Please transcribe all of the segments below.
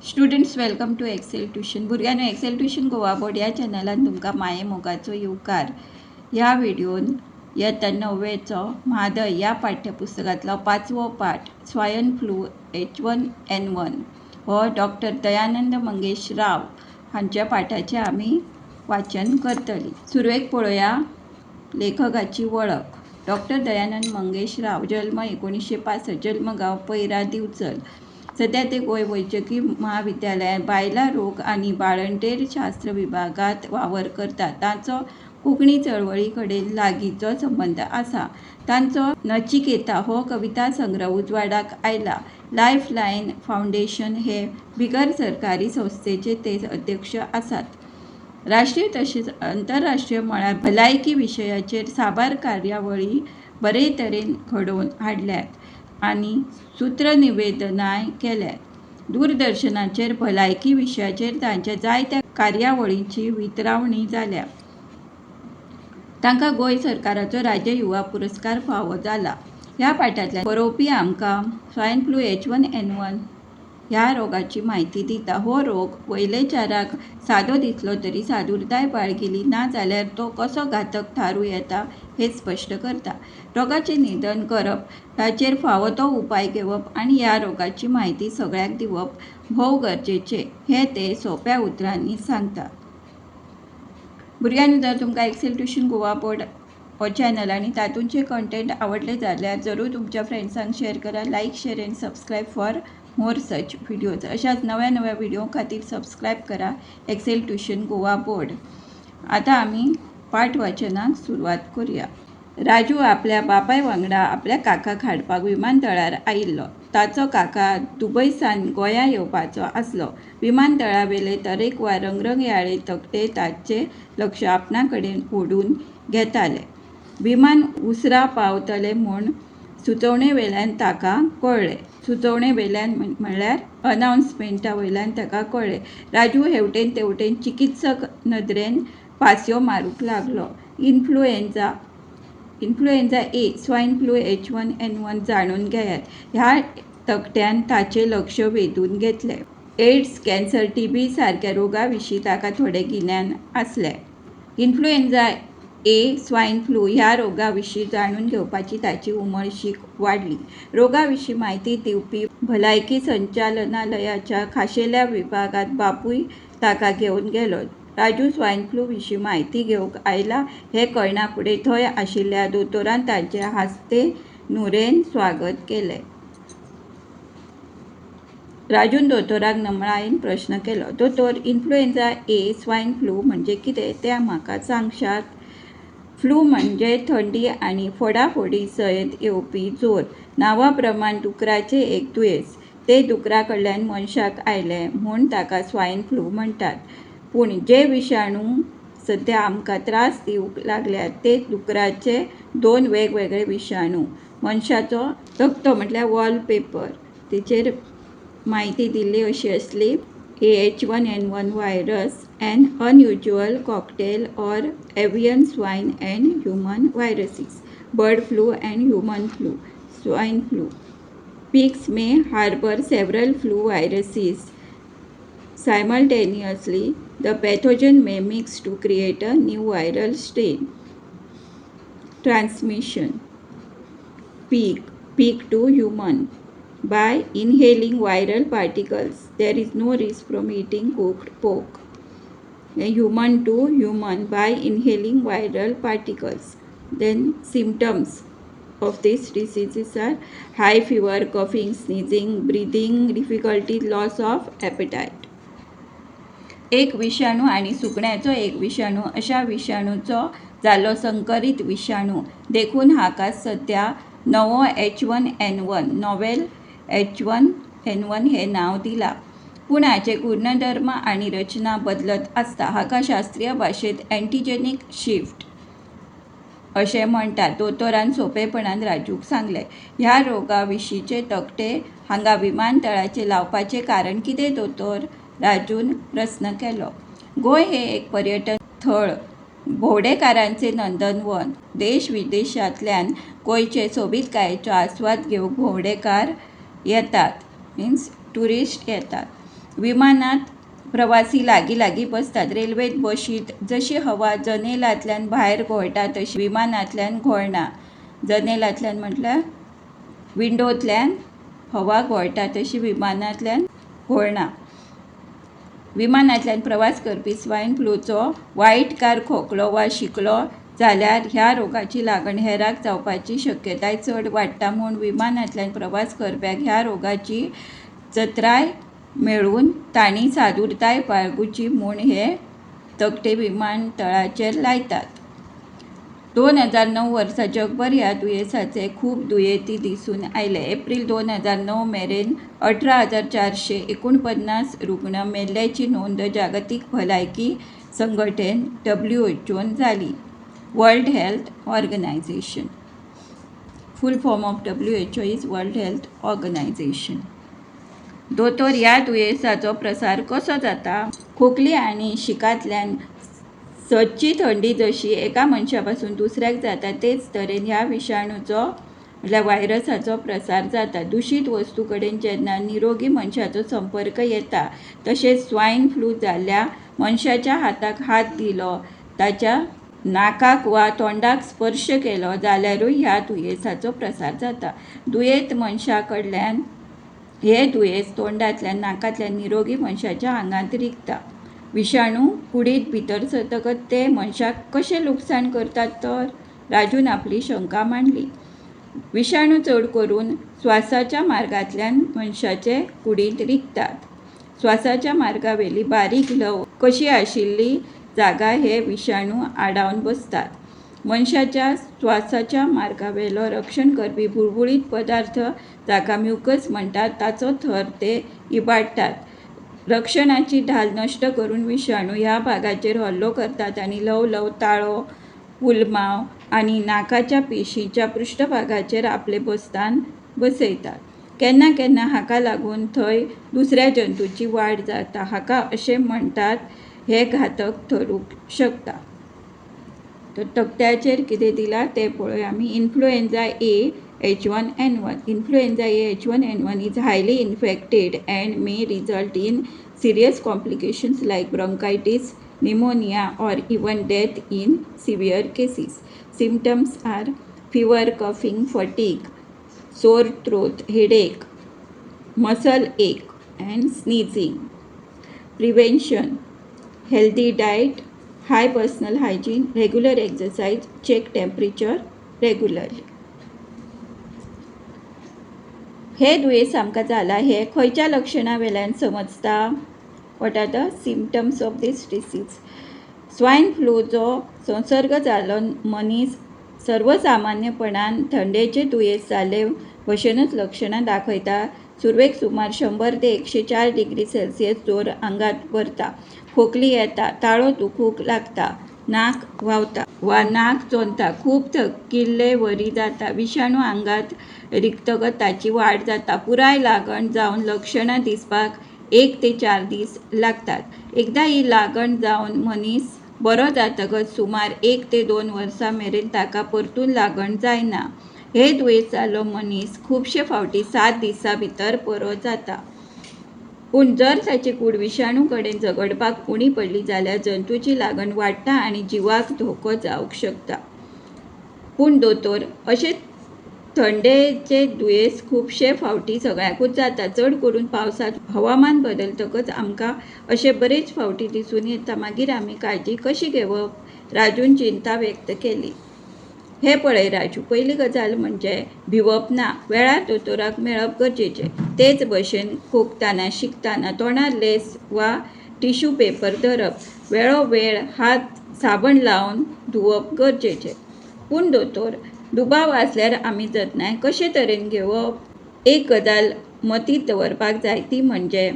Students, welcome to Excel Tuition. भुरग्यांनो, Excel tuition Goa board ह्या चॅनलान तुमकां माये मोगाचो येवकार. ह्या व्हिडियोन इयत्ता णव्वेचो म्हादय ह्या पाठ्यपुस्तकांतलो पांचवो पाठ "स्वायन फ्लू H1N1" हो डॉक्टर दयानंद मंगेश राव हांच्या पाठाचें आमी वाचन करतलीं. सुरवेक पळोवया लेखकाची वळख. डॉक्टर दयानंद मंगेश राव, जल्म 1965, जल्मगांव पैरा, दिवचल. सध्या ते गोंय वैजकी महाविद्यालयांत बायलां रोग आनी बाळंटेर शास्त्र विभागांत वावर करतात. तांचो कोंकणी चळवळी कडेन लागींचो संबंद आसा. तांचो नचिकेता हो कविता संग्रह उजवाडाक आयला. लायफ लायन फावंडेशन हे बिगर सरकारी संस्थेचे ते अध्यक्ष आसात. राष्ट्रीय तशेंच आंतरराष्ट्रीय मळार भलायकी विशयाचेर साबार कार्यावळी बरे तरेन घडोवन हाडल्यात आनी सूत्रनिवेदनाय केल्यात. दूरदर्शनाचेर भलायकी विशयाचेर तांच्या जायत्या कार्यावळींची वितरावणी जाल्या. तांकां गोंय सरकाराचो राज्य युवा पुरस्कार फावो जाला. ह्या पाठांतल्यान बरोवपी आमकां स्वायन फ्लू H1N1 ह्या रोगाची म्हायती दिता. हो रोग वयलेचाराक सादो दिसलो तरी सादुरताय बाळगिली ना जाल्यार तो कसो घातक थारूं येता हें स्पश्ट करता. रोगाचें निदान करप, ताचेर फावो तो उपाय घेवप आनी ह्या रोगाची म्हायती सगळ्यांक दिवप भोव गरजेचें हें ते सोंप्या उतरांनी सांगतात. भुरग्यांनो, जर तुमकां एक्सेल ट्युशन गोवा बोर्ड हो चॅनल आनी तातूंचे कंटेंट आवडले जाल्यार जरूर तुमच्या फ्रेंड्सांक शेअर करा. Like, share and subscribe for more such videos. अशाच नव्या नव्या व्हिडिओ खातीर सबस्क्रायब करा एक्सेल ट्युशन गोवा बोर्ड. आतां आमी पाठ वाचनाक सुरवात करूया. राजू आपल्या बापाय वांगडा आपल्या काकाक हाडपाक विमानतळार आयिल्लो. ताचो काका दुबयसान गोंया येवपाचो आसलो. विमानतळावेले तरेकवार रंगरंगयाळे तकटे ताचें लक्ष आपणा कडेन ओडून घेताले. विमान उसरां पावतलें म्हूण सुचोवणेवेल्यान ताका कळ्ळें. सुचोवणेवेल्यान म्हणल्यार अनावन्समेंटा वयल्यान ताका कळ्ळें. राजू हेवटेन तेवटेन चिकित्सक नदरेन पासयो मारूंक लागलो. Influenza A, swine flu H1N1 जाणून घेयात ह्या तकट्यान ताचें लक्ष वेधून घेतलें. एड्स, कॅन्सर, टीबी सारक्या रोगां विशीं ताका थोडें गिन्यान आसलें. इन्फ्लुएंझा ए, स्वायन फ्लू ह्या रोगां विशीं जाणून घेवपाची ताची उमळशीक वाडली. रोगा विशीं म्हायती दिवपी भलायकी संचालनालयाच्या खाशेल्या विभागांत बापूय ताका घेवन गेलो. राजू स्वायन फ्लू विशीं म्हायती घेवंक आयला हें कळना फुडें थंय आशिल्ल्या दोतोरान ताचें हांसते नुरेन स्वागत केलें. राजून दोतोराक नमळायेन प्रस्न केलो, "दोतोर, इन्फ्लुएंझा ए, स्वायन फ्लू म्हणजे कितें तें म्हाका सांगशात?" फ्लू म्हणजे थंडी आनी फोडाफोडी सयत येवपी जोर. नांवा प्रमाण दुकराचें एक दुयेंस. तें दुकरा कडल्यान मनशाक आयलें म्हूण ताका स्वायन फ्लू म्हणटात. पूण जे विशाणू सध्या आमकां त्रास दिवंक लागल्यात ते दुकराचे दोन वेगवेगळे विशाणू. मनशाचो तकटो म्हटल्यार वॉलपेपर. तेचेर म्हायती दिल्ली अशी आसली: A H1N1 virus, an unusual cocktail of avian, swine and human viruses. Bird flu and human flu. Swine flu. Pigs may harbor several flu viruses simultaneously. The pathogen may mix to create a new viral strain. Transmission: Pig to human by inhaling viral particles. There is no risk from eating cooked pork. Human to human by inhaling viral particles. Then symptoms of these diseases are high fever, coughing, sneezing, breathing difficulty, loss of appetite. एक विशाणू आनी सुकण्याचो एक विशाणू अशा विशाणूचो जाल्लो संकरीत विशाणू. देखून हाका सध्या नवो H1N1, novel H1N1 हें नांव दिलां. पूण हाचे गुणधर्म आनी रचना बदलत आसता. हाका शास्त्रीय भाशेंत अँटिजेनिक शिफ्ट अशें म्हणटात, दोतोरान सोंपेपणान राजूक सांगलें. ह्या रोगा विशींचे तकटे हांगा विमानतळाचेर लावपाचें कारण कितें दोतोर? राजून प्रस्न केलो. गोंय हें एक पर्यटन थळ. भोंवडेकारांचें नंदनवन. देश विदेशांतल्यान गोंयचे सोबीतकायेचो आस्वाद घेवंक भोंवडेकार येतात, मिन्स ट्युरिस्ट येतात. विमानांत प्रवासी लागीं लागीं बसतात. रेल्वेंत बशींत जशी हवा जनेलांतल्यान भायर घोळटा तशी विमानांतल्यान घोळना. जनेलांतल्यान म्हटल्यार विंडोंतल्यान हवा घोळटा तशी विमानांतल्यान घोळना. विमानांतल्यान प्रवास करपी स्वायन फ्लूचो वायटकार खोकलो वा शिंकलो जाल्यार ह्या रोगाची लागण हेरांक जावपाची शक्यताय चड वाडटा, म्हूण विमानांतल्यान प्रवास करप्याक ह्या रोगाची चत्राय मेळून तांणी सादुरताय बाळगुची म्हूण हे तकटे विमानतळाचेर लायतात. 2009 वर्सा जगभर ह्या दुयेंसाचे खूब दुयेंती दिसून आयले. एप्रील 2009 मेरेन 18,449 रुग्ण मेल्ल्याची नोंद जागतीक भलायकी संघटनेन WHO जाली. World Health Organization. Full form of WHO is World Health Organization. दोतोर, ह्या दुयेंसाचो प्रसार कसो जाता? खोकली आनी शिंकांतल्यान. सदची थंडी जशी एका मनशा पसून दुसऱ्याक जाता तेच तरेन ह्या विशाणूचो म्हटल्यार व्हायरसाचो प्रसार जाता. दुशीत वस्तू कडेन जेन्ना निरोगी मनशाचो संपर्क येता, तशेंच स्वायन फ्लू जाल्ल्या मनशाच्या हाताक हात दिलो, ताच्या नाकाक वा तोंडाक स्पर्श केलो जाल्यारूय ह्या दुयेंसाचो प्रसार जाता. दुयेंत मनशा कडल्यान हें दुयेंस तोंडांतल्यान, नाकांतल्यान निरोगी मनशाच्या आंगांत रिगता. विशाणू कुडींत भितर सरतकच ते मनशाक कशें लुकसाण करतात तर? राजून आपली शंका मांडली. विशाणू चड करून स्वासाच्या मार्गांतल्यान मनशाचे कुडींत रिगतात. स्वासाच्या मार्गावेली बारीक ल्हव कशी आशिल्ली जागा हे विशाणू आडावन बसतात. मनशाच्या स्वासाच्या मार्गावेलो रक्षण करपी बुळबुळीत पदार्थ जाका म्युकस म्हणटात ताचो थर ते इबाडटात. रक्षणाची ढाल नश्ट करून विशाणू ह्या भागाचेर हल्लो करतात आनी ल्हव ल्हव ताळो, पुलमांव आनी नाकाच्या पेशींच्या पृश्ठभागाचेर आपलें बस्तान बसयतात. केन्ना केन्ना हाका लागून थंय दुसऱ्या जंतूची वाड जाता. हाका अशें म्हणटात, हें घातक थरूंक शकता. तर तकट्याचेर कितें दिलां तें पळोवया आमी. Influenza A H1N1. Influenza A H1N1 is highly infected and may result in serious complications like bronchitis, pneumonia or even death in severe cases. Symptoms are fever, coughing, fatigue, sore throat, headache, muscle ache and sneezing. Prevention: healthy diet, high personal hygiene, regular exercise, check temperature regularly. हें दुयेंस आमकां जालां हें खंयच्या लक्षणां वेल्यान समजता? What are the symptoms of this disease? Swine फ्लूचो संसर्ग जाल्लो मनीस सर्वसामान्यपणान थंडेचें दुयेंस जाल्ले भशेनूच लक्षणां दाखयता. सुरवेक सुमार 100 ते 104 डिग्री सेल्सियस जोर आंगांत भरता, खोकली येता, ताळो दुखूंक लागता, नाक व्हांवता वा नाक चोंदता, खूब थकिल्ले वरी जाता. विशाणू आंगांत रिगतकच ताची वाड जाता. पुराय लागण जावन लक्षणां दिसपाक 1 ते 4 दीस लागतात. एकदां ही लागण जावन मनीस बरो जातकच सुमार 1 ते 2 वर्सां मेरेन ताका परतून लागण जायना. हें दुयेंस जाल्लो मनीस खुबशे फावटी 7 दिसां भितर बरो जाता. पूण जर ताची कूड विशाणू कडेन झगडपाक उणी पडली जाल्यार जंतूची लागण वाडटा आनी जिवाक धोको जावंक शकता. पूण दोतोर, अशें थंडेचें दुयेंस खुबशे फावटी सगळ्यांकूच जाता. चड करून पावसांत हवामान बदलतकच आमकां अशें बरेच फावटी दिसून येता. मागीर आमी काळजी कशी घेवप? राजून चिंता व्यक्त केली. हें पळय राजू, पयली गजाल म्हणजे भिवप ना. वेळार दोतोराक मेळप गरजेचें. तेच भशेन खोंकतना, शिंकतना तोंडार लेंस वा टिश्यू पेपर धरप. वेळोवेळ हात साबण लावन धुवप गरजेचें. पूण दोतोर, दुबाव आसल्यार आमी जतनाय कशे तरेन घेवप? एक गजाल मतींत दवरपाक जाय ती म्हणजे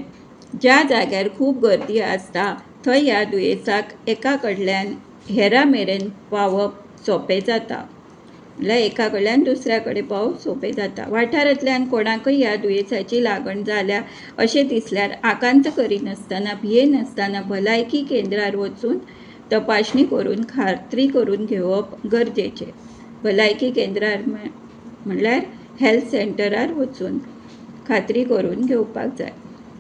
ज्या जाग्यार खूब गर्दी आसता थंय ह्या दुयेंसाक एका कडल्यान हेरा मेरेन पावप सोंपें जाता. म्हणल्यार एका कडल्यान दुसऱ्या कडेन पावप सोंपें जाता. वाठारांतल्यान कोणाकय ह्या दुयेंसाची लागण जाल्या अशें दिसल्यार आकांत करिनासतना, भियेनासतना भलायकी केंद्रार वचून तपासणी करून खात्री करून घेवप गरजेचें. भलायकी केंद्रार म्हणल्यार हेल्थ सेंटरार वचून खात्री करून घेवपाक जाय.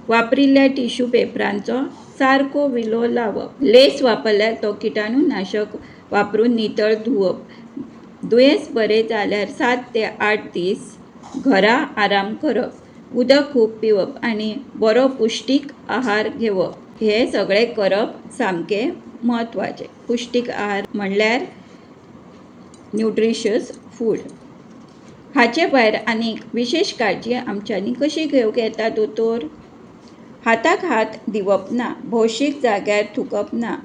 वापरिल्ल्या टिश्यू पेपरांचो सारको विलो लावप. लेंस वापरल्यार तो किटाणूनाशक वापरून नितळ धुवप. दुयेंस बरें जाल्यार 7 ते 8 दीस घरा आराम करप. उदक खूब पिवप आनी बरो पुश्टीक आहार घेवप. हें सगळें करप सामकें म्हत्वाचें. पुश्टीक आहार म्हणल्यार न्युट्रिशियस फूड. हाचे भायर आनीक विशेश काळजी आमच्यांनी कशी घेवंक येता दोतोर? हाताक हात दिवप ना, भौशीक जाग्यार थुकप ना,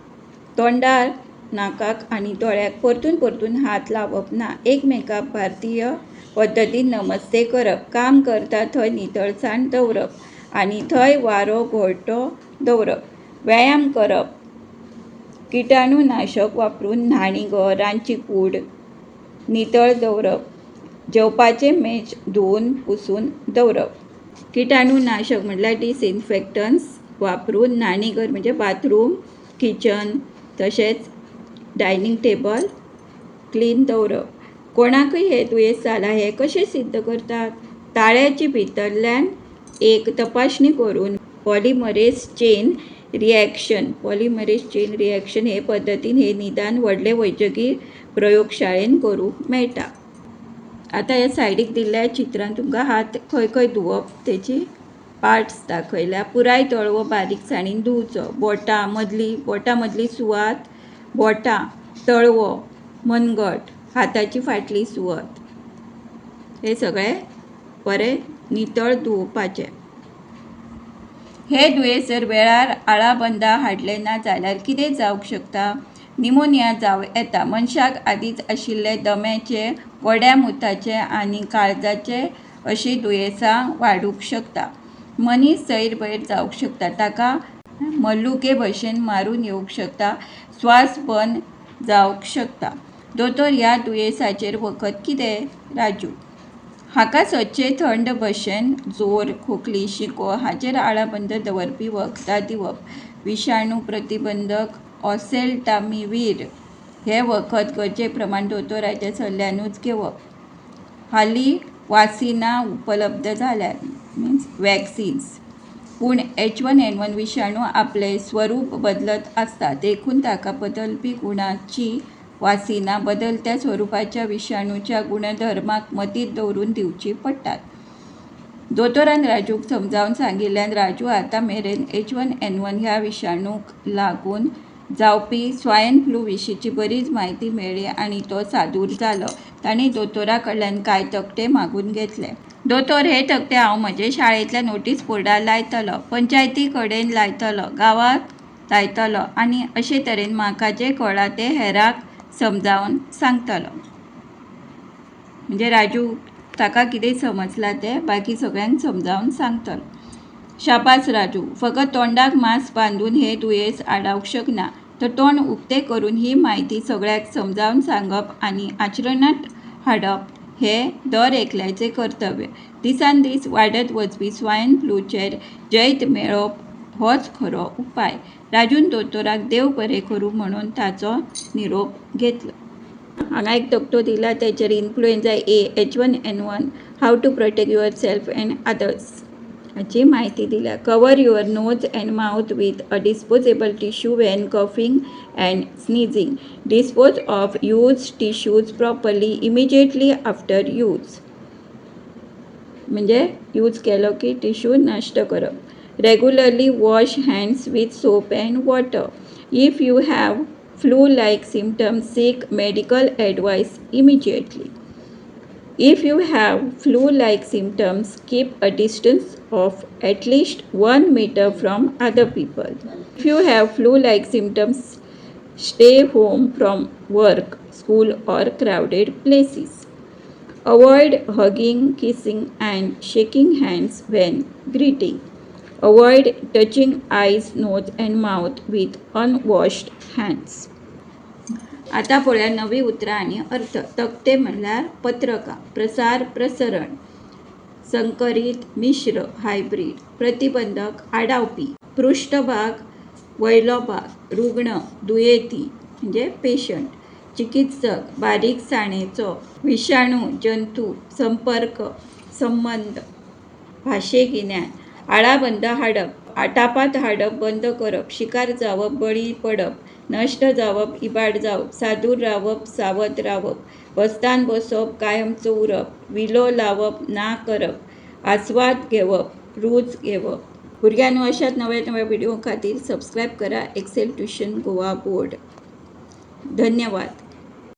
तोंडार, नाकाक आनी दोळ्याक परतून परतून हात लावप ना, एकमेकाक भारतीय पद्दतीन नमस्ते करप, काम करता थंय नितळसाण दवरप आनी थंय वारो घोळटो दवरप, व्यायाम करप, किटाणूनाशक वापरून न्हाणीघर, रांदची कूड नितळ दवरप, जेवपाचें मेज धुवन पुसून दवरप. किटाणूनाशक म्हटल्यार डिसइन्फेक्टन्स वापरून न्हाणीघर म्हणजे बाथरूम, किचन तशेंच डायनींग टेबल क्लीन दवरप. कोणाकय हें दुयेंस जालां हें कशें सिद्ध करतात? ताळ्याची भितरल्यान एक तपासणी करून polymerase chain reaction, polymerase chain reaction हे पद्दतीन हें निदान व्हडले वैजकी प्रयोगशाळेन करूंक मेळटा. आतां ह्या सायडीक दिल्ल्या चित्रान तुमकां हात खंय खंय धुवप तेची पार्ट्स दाखयल्या. पुराय तळवो बारीकसाणीन धुवचो. बोटां मदली, बोटां मदली सुवात, बोटां, तळवो, मनगट, हाताची फाटली सुवात, हे सगळे बरे नितळ धुवपाचे. हें दुयेंस जर वेळार आळाबंदा हाडलें ना जाल्यार कितें जावंक शकता? निमोनिया जावं येता. मनशाक आदींच आशिल्ले दम्याचे, गोड्या मुताचे आनी काळजाचे अशीं दुयेंसां वाडूंक शकता. मनीस सैरभैर जावंक शकता. ताका मल्लुके भशेन मारून येवंक शकता. स्वास बंद जावंक शकता. दोतोर, ह्या दुयेंसाचेर वखद कितें? राजू, हाका सदचे थंड भशेन जोर, खोकली, शिंको हाचेर आळाबंद दवरपी वखदां दिवप. विशाणू प्रतिबंधक ऑसेल्टामिव्हीर हें वखद गरजे प्रमाण दोतोराच्या सल्ल्यानूच घेवप. हालीं वासिनां उपलब्ध जाल्यांत, मिन्स वॅक्सिन्स. पूण H1N1 विशाणू आपलें स्वरूप बदलत आसता. देखून ताका बदलपी गुणांचीं वासिनां बदलत्या स्वरुपाच्या विशाणूच्या गुणधर्मांक मतींत दवरून दिवचीं पडटात. दोतोरान राजूक समजावन सांगिल्ल्यान राजू आतां मेरेन H1N1 ह्या विशाणूक लागून जावपी स्वायन फ्लू विशींची बरीच म्हायती मेळ्ळी आनी तो सादूर जालो. ताणें दोतोरा कडल्यान कांय तकटे मागून घेतले. दोतोर, हे तकटे हांव म्हजे शाळेंतल्या नोटीस बोर्डार लायतलो, पंचायती कडेन लायतलो, गांवांत लायतलो आनी अशे तरेन म्हाका जें कळ्ळां तें हेरांक समजावन सांगतलो. म्हणजे राजू ताका कितें समजलां तें बाकी सगळ्यांक समजावन सांगतलो. शाबास राजू, फकत तोंडाक मास्क बांदून हें दुयेंस आडावंक शकना, तर तोंड उक्तें करून ही म्हायती सगळ्यांक समजावन सांगप आनी आचरणांत हाडप हें दर एकल्याचें कर्तव्य. दिसान दीस वाडत वचपी स्वायन फ्लूचेर जैत मेळोवप होच खरो उपाय. राजून दोतोराक देव बरें करूं म्हणून ताचो निरोप घेतलो. हांगा एक तकटो दिला ताचेर influenza A H1N1, how to protect yourself and others हाची म्हायती दिल्या. Cover your nose and mouth with a disposable tissue when coughing and sneezing. Dispose of used tissues properly immediately after use. म्हणजे यूज केलो की tissue नश्ट करप. Regularly wash hands with soap and water. If you have flu like symptoms, seek medical advice immediately. If you have flu like symptoms, keep a distance of at least 1 meter from other people. If you have flu like symptoms, stay home from work, school, or crowded places. Avoid hugging, kissing, and shaking hands when greeting. Avoid touching eyes, nose, and mouth with unwashed hands. आतां पळोवया नवी उतरां आनी अर्थ. तकटे म्हणल्यार पत्रकां. प्रसार, प्रसरण. संकरीत, मिश्र, हायब्रीड. प्रतिबंधक, आडावपी. पृश्ठभाग, वयलो भाग. रुग्ण, दुयेंती म्हणजे पेशंट. चिकित्सक, बारीकसाणेचो. विशाणू, जंतू. संपर्क, संबंद. भाशेगिन्यान. आळाबंदा हाडप, आटापांत हाडप बंद करप, शिकार जावप, बळी पडप, नश्ट जावप, इबाड जावप, सादूर रावप, सावध रावप, बस्तान बसोवप, कायमचो उरप, विलो लावप, ना करप, आस्वाद घेवप, रूच घेवप. भुरग्यांनो, अशाच नव्या नव्या व्हिडिओ खातीर सबस्क्रायब करा एक्सेल ट्युशन गोवा बोर्ड. धन्यवाद.